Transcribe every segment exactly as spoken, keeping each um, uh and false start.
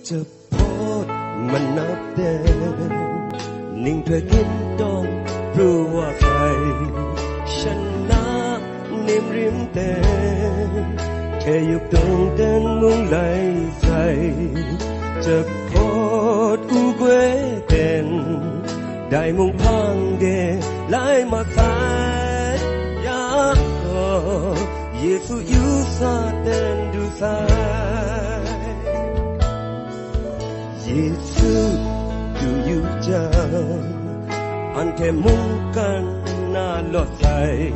Jahpawt manap ten, ning hpe kintawng pru wa sai, shan na nim rim ten, hte yup tung ten mung lai sai, jahpawt u gwe ten, dai mung hpang de lai ma sai, ya gaw, Yesu yu sa ten du sai. Yesu du yu jang, anhte mungkan na lawt sai,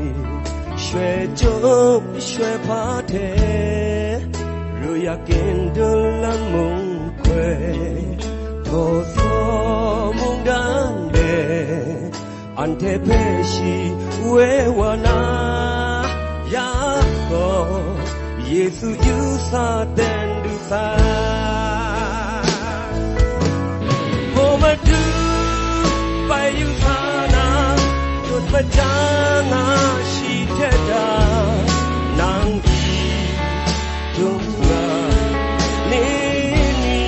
shwe chyum shwe hpa hte, ru yak kin dun lam mung hkoi, htaw saw mungdan de, anhte hpe shi we wa na, ya gaw, Yesu yu sa ten du sai. Hpaw Madu bai yu sa na, tut majang a shi hte da, nang hti dung nga ni ni?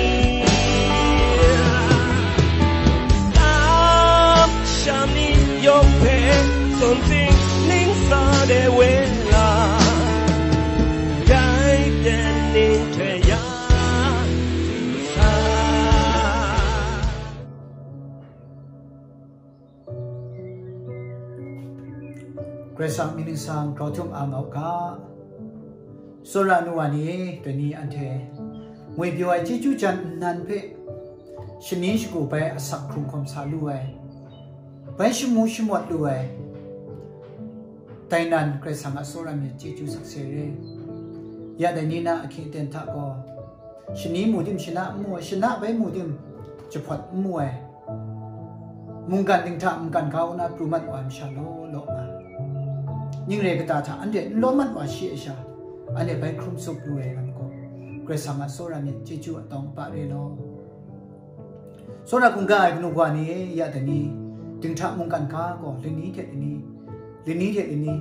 Tam sham ni yawng hpe, sumsing ning sa de we la, dai ten ning hte ya du sa. Karai Kasang mying ningsang grau htum ang u ga. Tsawra nu wa ni, dai ni anhte ngwi pyaw ai chyeju jan nnan hpe shani shagu bai asak hkrung hkawm sa lu ai, bai shamu shamawt lu ai, dai nan Karai Kasang a tsawra myit chyeju sakse re. Ya dai ni na ahkying aten hta gaw, shani mu tim shana n mu ai, shana bai mu tim jahpawt n mu ai, mungkan dinghta mungkan ga u na pru mat wa ai masha law law nga, ning re kata hta anhte n lawm mat wa shi ai sha, anhte bai hkrum tsup lu ai lam gaw, Karai Kasang a tsawra myit chyeju a tawng kaba re law. Tsawra hkungga ai kanu kawa ni e, ya dai ni, dinghta mungkan ga gaw lani hte lani, lani hte lani,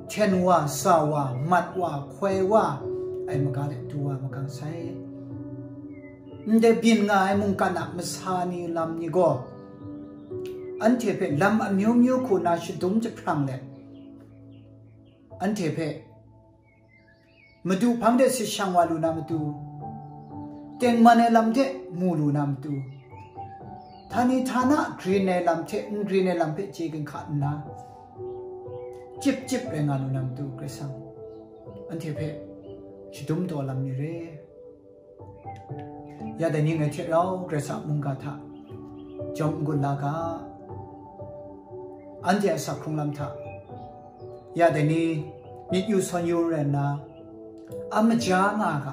hten wa, sa wa, mat wa, hkoi wa ai maga de du wa makang sai. Ndai byin nga ai mungkan a masa ni lam ni gaw, anhte hpe lam amyu myu hku na shadum jahprang let, anhte hpe Madu hpang de sit shang wa lu na matu, tengman ai lam hte mu lu na matu, htani htana grin ai lam hte n grin ai lam hpe chye ginhka nna, chyip chyip rai nga lu na matu, Karai Kasang anhte hpe shadum taw lam mi re. Ya dai ni ngai hte rau Karai Kasang mungga hta jawm n-gun la ga, anhte a sak hkrung lam hta, ya dai ni myit yu sawn yu rai nna, a maja nga ga,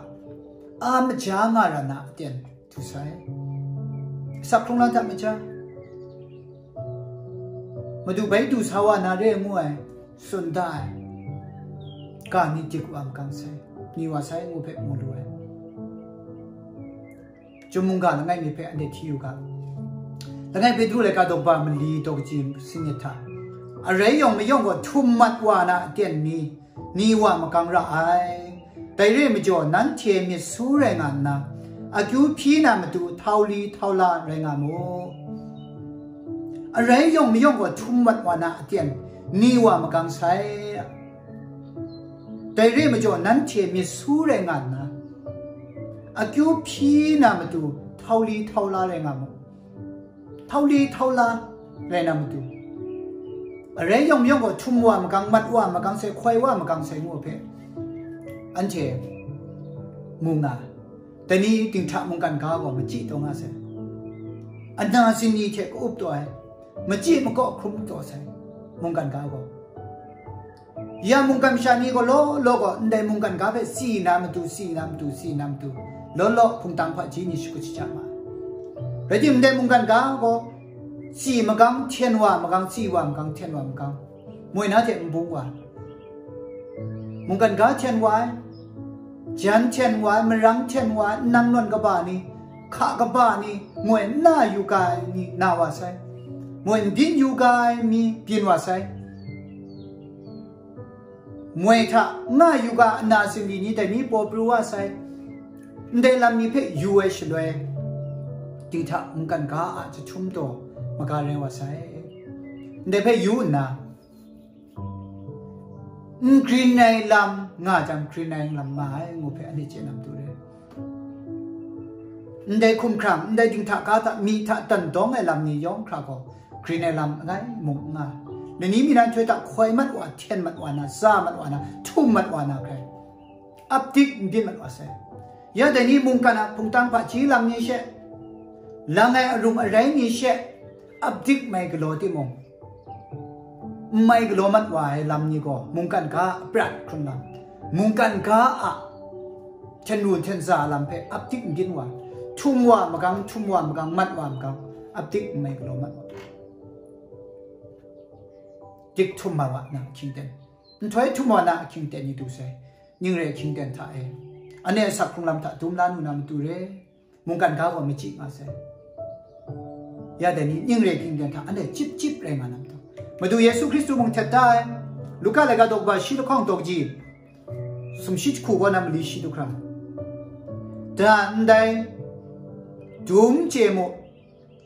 a maja nga ra na aten du sai. Sak hkrung lam hta maja, Madu bai du sa wa na re ngu ai, tsun da ai ga ni dik wa makang sai, ni wa sai ngu hpe mu lu ai. Chyum mungga langai mi hpe anhte hti yu ga. Langai Petru laika daw ba mali daw kaji sanit hta, arai yawng mayawng gaw htum mat wa na aten mi, ni wa makang ra ai. Dai re ai majaw, nanhte myit su rai nga nna, akyu hpyi na matu htau li htau la rai nga mu. Arai yawng mayawng gaw htum mat wa na aten ni wa makang sai. Dai re ai majaw, nanhte myit su rai nga nna, akyu hpyi na matu htau li htau la rai nga mu. Htau li htau la rai na matu, arai yawng mayawng gaw htum wa makang, mat wa makang sai, hkoi wa makang sai ngu hpe, anhte mu nga, dai ni dinghta mungkan ga gaw machyi taw nga sai. Ana sini hte ka-up taw ai, machyi makaw hkrum taw sai, mungkan ga gaw. Ya mungkan masha ni gaw law law gaw ndai mungkan ga hpe si na matu, si na matu, si na matu, law law hpungtang hpaji ni shakut shaja ma ai. Rai timung, ndai mungkan ga gaw si magang hten wa magang, si wa magang hten wa magang, moi na hte n bung wa, mungkan ga hten wa ai, jan hten wa ai, marang hten wa ai, nang nawn kaba ni, hka kaba ni, moi n na yu ga ai ni na wa sai, moi n byin yu ga ai mi byin wa sai, moi hta nga yu ga ai ana singli ni dai ni paw pru wa sai, Ndai lam ni hpe yu ai shaloi, dinghta mungkan ga a jahtum taw maga rai wa sai. Ndai hpe yu nna, n grin ai lam nga jang, grin ai lam nga ai, ngu hpe anhte chye na matu re. Ndai hkumhkrang, ndai dinghta ga hta, myi hta tandawng ai lam ni yawng hkra gaw, grin ai lam langai mung n nga ai. Lani mi na nhtoi hta hkoi mat wa, hten mat wa na, za mat wa na, htum mat wa na hkrai, ap dik n byin mat wa sai. Ya dai ni mungkan a hpungtang hpaji lam ni she, lang ai arum arai ni she, ap dik mai galaw timung, n mai galaw mat wa ai lam ni gaw, mungkan ga a prat hkrung lam, mungkan ga a hten ru hten za lam hpe ap dik n byin wa, htum wa magang, htum wa magang, mat wa magang, ap dik n mai galaw mat wa. Dik htum ma wa na ahkying ten, nhtoi htum wa na ahkying ten ni du sai, ning re ahkying ten hta e, anhte asak hkrung lam hta dum la nu na matu re. Mungkan ga gaw machyi nga sai. Ya dai ni ning re ahkying ten hta anhte chyip chyip rai nga na matu. Madu Yesu Hkristu mung htet da ai. Luka laika daw kaba shi lahkawng daw kaji, sumshi jahku kaw na mali shi du hkra, da ndai, dum chye mu,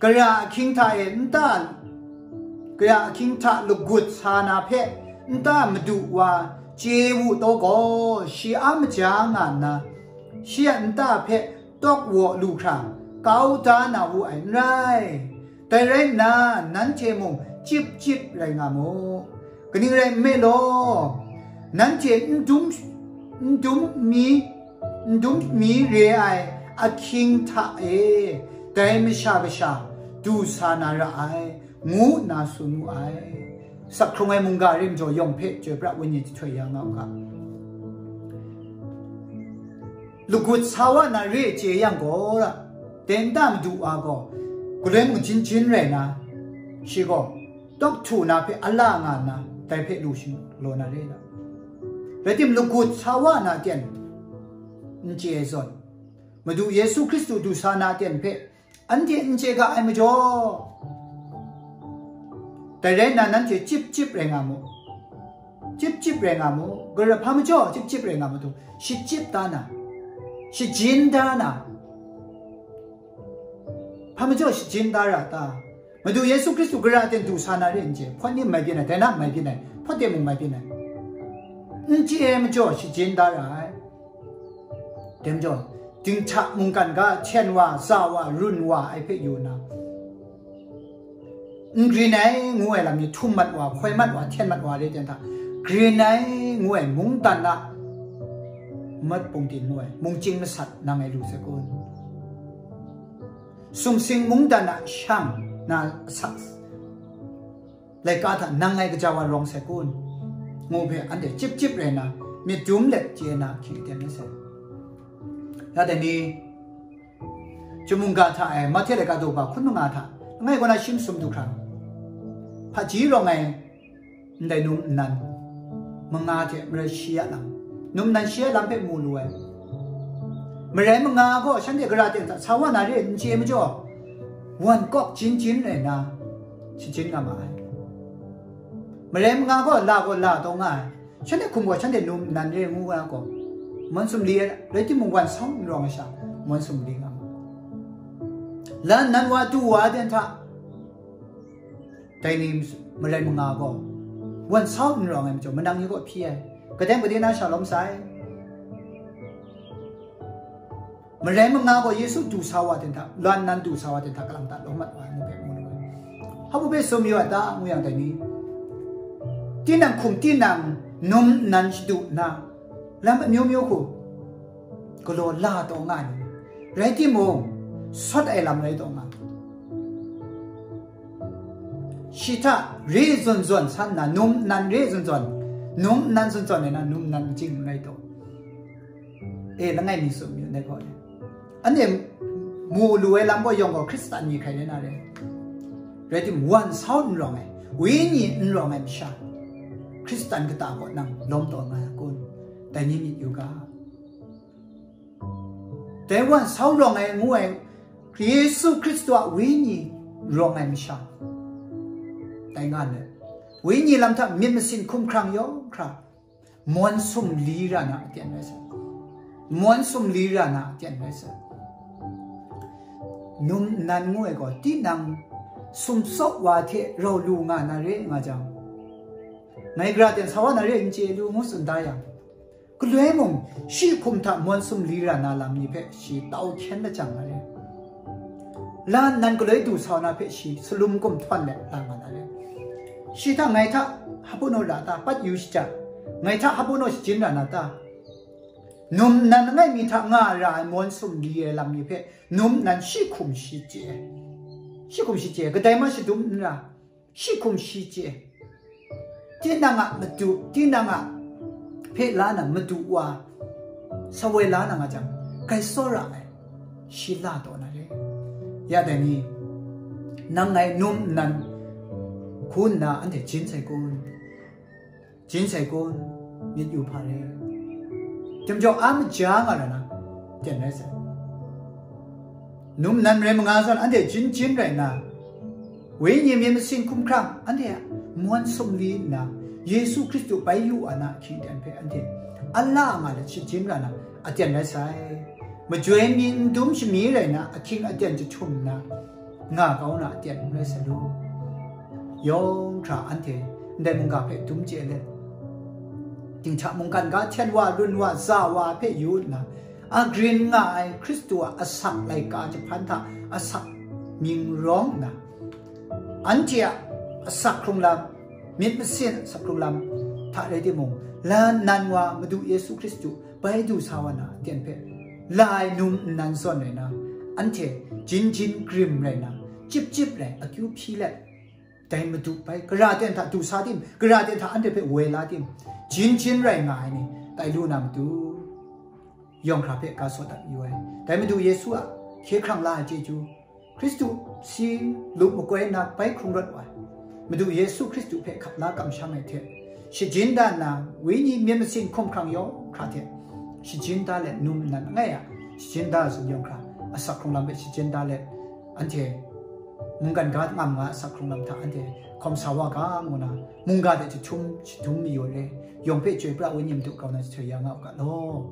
gara ahkying hta e nta, gara ahkying hta lagut sa na hpe nta madu wa chye wu taw gaw, shi a maja nga nna, shi a nta hpe tawk waw lu hkra kau da na wu ai n rai. Dai rai nna, nanhte mung chyip chyip rai nga mu. Kaning rai nme law, nanhte n dum, n dum mi, n dum mi re ai ahkying hta e dai Masha Kasha du sa na ra ai, ngu nna tsun wu ai. Sak hkrung ai mungga re majaw yawng hpe chyoi pra wenyi jahtoi ya nga u ga. Lagut sa wa na re chye yang gaw, dai nta madu wa gaw, galoi mung jin jin rai na, shi gaw, tawk htu na hpe ala nga nna, dai hpe lu shing law na re na. Rai tim, lagut sa wa na aten n chye ai zawn, Madu Yesu Hkristu du sa na aten hpe anhte n chye ga ai majaw, dai rai nna, nanhte chyip chyip rai nga mu. Chyip chyip rai nga mu. Gara hpa majaw chyip chyip rai nga mu tu, shachyip da na, shajin da na, hpa majaw shajin da ra ta? Madu Yesu Hkristu gara aten du sa na re n chye, hpawt ni mai byin ai, dai na mai byin ai, hpawt de mung mai byin ai, n chye ai majaw shajin da ra ai. Dai majaw, dinghta mungkan ga hten wa, za wa, run wa ai hpe yu nna, n grin ai ngu ai lam ni htum mat wa, hkoi mat wa, hten mat wa re ten hta, grin ai ngu ai mungdan a mat pungtin ngu ai mungchying masat nang ngai lu sai kun? Sumsing mungdan a shang na asak laika hta nang ngai kaja wa rawng sai kun? Ngu hpe anhte chyip chyip rai nna, myit dum let chye na hkying ten ai sai. Ya dai ni, Chyum mungga hta e, Mahte laika daw ba hkun manga hta, langai kaw na shi masum du hkra, hpaji rawng ai ndai num nnan manga hte marai shi a lam, num nnan shi a lam hpe mu lu ai. Marai manga gaw shanhte gara ten hta sa wa na re n chye majaw, wan kawk jin jin rai nna, shajin nga ma ai. Marai manga gaw la gaw la taw nga ai. Shanhte hkum gaw shanhte num nnan re ngu ai gaw, mawn sumli ai, rai timung, wan sau n rawng ai sha, mawn sumli nga ma ai. La nnan wa du wa ai ten hta, dai ni marai manga gaw, wan sau n rawng ai majaw, manang ni kaw hpyi ai, kadeng gade na sha lawm sai. Marai manga gaw Yesu du sa wa ten hta, lan nan du sa wa ten hta, kalang ta lawm mat wa ai, ngu hpe mu lu ai. Hpa hpe tsun mayu ai ta, ngu yang dai ni, tinang hkum, tinang num nnan shadu nna, lam amyu myu hku galaw la taw nga ai ni, rai timung, sawt ai lam rai taw nga ai. Shi hta re zawn zawn san nna, num nnan re zawn zawn, num nnan zawn zawn ai na, num nnan majing n rai taw. E, langai mi tsun mayu, ndai gaw e. Anhte mu lu ai lam gaw yawng gaw Hkristan ni hkrai rai na re. Rai timung, wan sau n rawng ai, wenyi n rawng ai masha, Hkristan kata kaw nang lawm tawn nga ai kun? Dai ni myit yu ga. Dai wan sau rawng ai ngu ai, Yesu Hkristu a wenyi rawng ai masha, dai nga let, wenyi lam hta myit masin hkumhkrang yawng hkra, mawn sumli ra na aten rai sai. mawn sumli ra na aten rai sai. Num nnan ngu ai gaw, tinang sumsawk wa hte rau lu nga na re nga jang, ngai gara ten sa wa na re n chye lu ngu tsun da yang, galoi mung shi hkum hta mawn sumli ra na lam ni hpe shi tau hkyen lajang na re. La nnan galoi du sa wa na hpe shi salum kum htawn let la nga na re. Shi hta ngai hta hpanuw ra ta? Pat yu shaja, ngai hta hpanuw shajin ra na ta? Num nnan langai mi hta nga ra ai mawn sumli ai lam ni hpe num nnan shi hkum shi chye ai. Shi hkum shi chye ai, kadai ma shadum n ra, shi hkum shi chye ai. Tinang a madu, tinang a hpe la na madu wa, sawai la na nga jang, grai tsawra ai, shi la taw na re. Ya dai ni, nang ngai num nnan hku nna anhte jin sai kun? Jin sai kun? Myit yu hpa re. Chyam jaw a maja nga ra na, ten rai sai. Num nnan rai manga zawn, anhte jin jin rai nna, Wenyi myit masin hkumhkrang anhte a mawn sumli nna, Yesu Hkristu bai yu wa na ahkying aten hpe anhte a la nga let shajin ra na aten rai sai. Majoi mi n dum shami rai na, ahkying aten jahtum nna, nga kau na aten n rai sai lu. Yawng hkra anhte ndai mungga hpe dum chye let, dinghta mungkan ga hten wa, lun wa, za wa hpe yu nna, a grin nga ai Hkristu a asak laika jahpan hta asak mying rawng nna, anhte a asak hkrung lam, myit masin asak hkrung lam hta rai timung, la nnan wa Madu Yesu Hkristu bai du sa wa na aten hpe la ai num nnan zawn rai na, anhte jin jin grim rai na, chyip chyip rai akyu hpyi let, dai Madu bai gara ten hta du sa tim, gara ten hta anhte hpe woi la tim, jin jin rai nga ai ni tai lu na matu, yawng hkra hpe ga sawt dat yu ai. Dai Madu Yesu a hkye hkrang la ai chyeju, Hkristu si lup makoi nna bai hkrung rawt wa ai, Madu Yesu Hkristu hpe hkap la kamsham ai hte, shajin da nna, Wenyi myit masin hkumhkrang yawng hkra hte shajin da let, num nnan langai a shajin da ai zawn yawng hkra, asak hkrung lam hpe shajin da let, anhte mungkan ga ngam nga asak hkrung lam hta anhte hkawm sa wa ga ngu na, mungga de jahtum shadum mayu re, yawng hpe Chyoi pra Wenyi Madu grau na jahtoi ya nga u ga law.